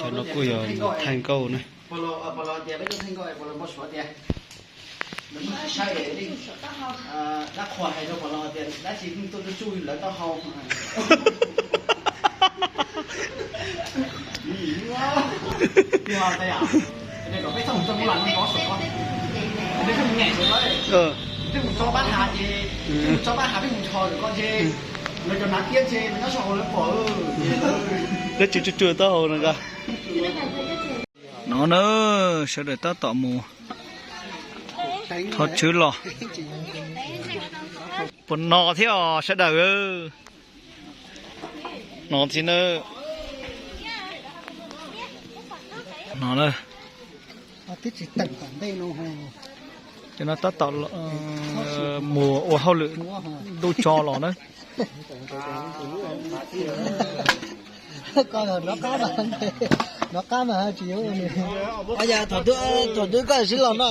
Cov no kuj yog mus thaij nkauj na. Lawv tsuag tsuag taub hau no. No na, sawv daws tab tom mus thov tswv los. Puas no thiab os sawv daws? No thiab na. No na. Cov no tab tom mus ua hauj lwm ntuj tso los na. Nov qab mas tsis yuav ua nws. Yog thaum twg koj sim los no.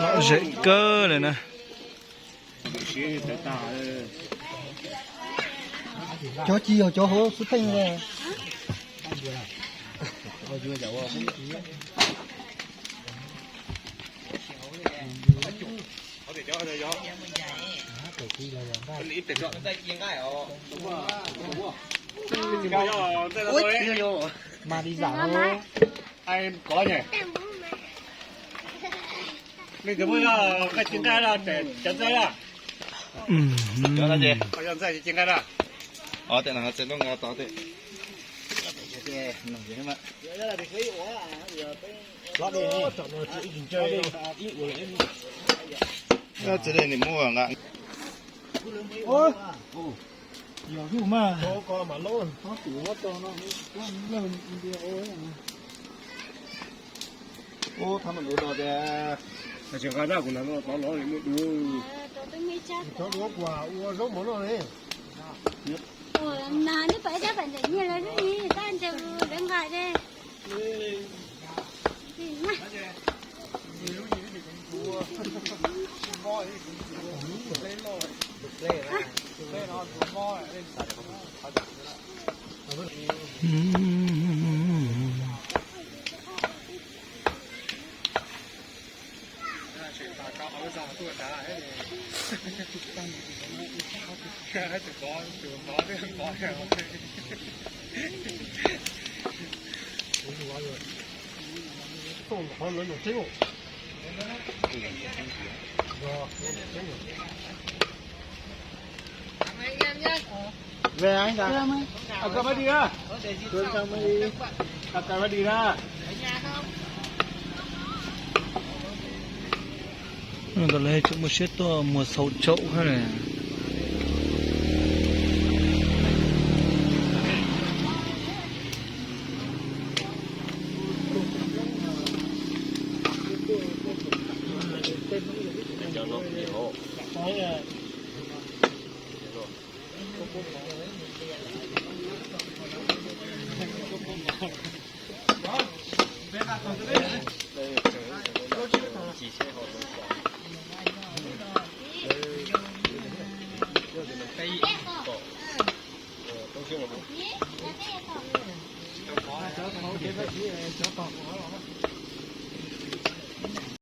Lom zem kawg li na. Cov ci yog cov hauv xub pheej. Mas li zam. Leej twg muaj yog nqaij ci nqaij na, cov ntxaij na. Cov ntxaij ci nqaij na. Os, tej no txawm noj nqa tod tej. Txawm li nws muaj nqa. Yog lub mas. Ub, thab mas duv no tiag. Tsis nqa zaj kuv na, tov lov li muaj duv. Cov duav kuv ua zaub mov noj ne. Mas nej pom ib rab pam ntawm nyiag lawv lub ni, tab ntawd lawv nqa de. Về anh ta. À, cà phê đi ra. Tuấn Sang mới đi. À, cà phê đi ra. Ntawd lawv tseem muaj siab tuaj muag xau tsaum thiab ne.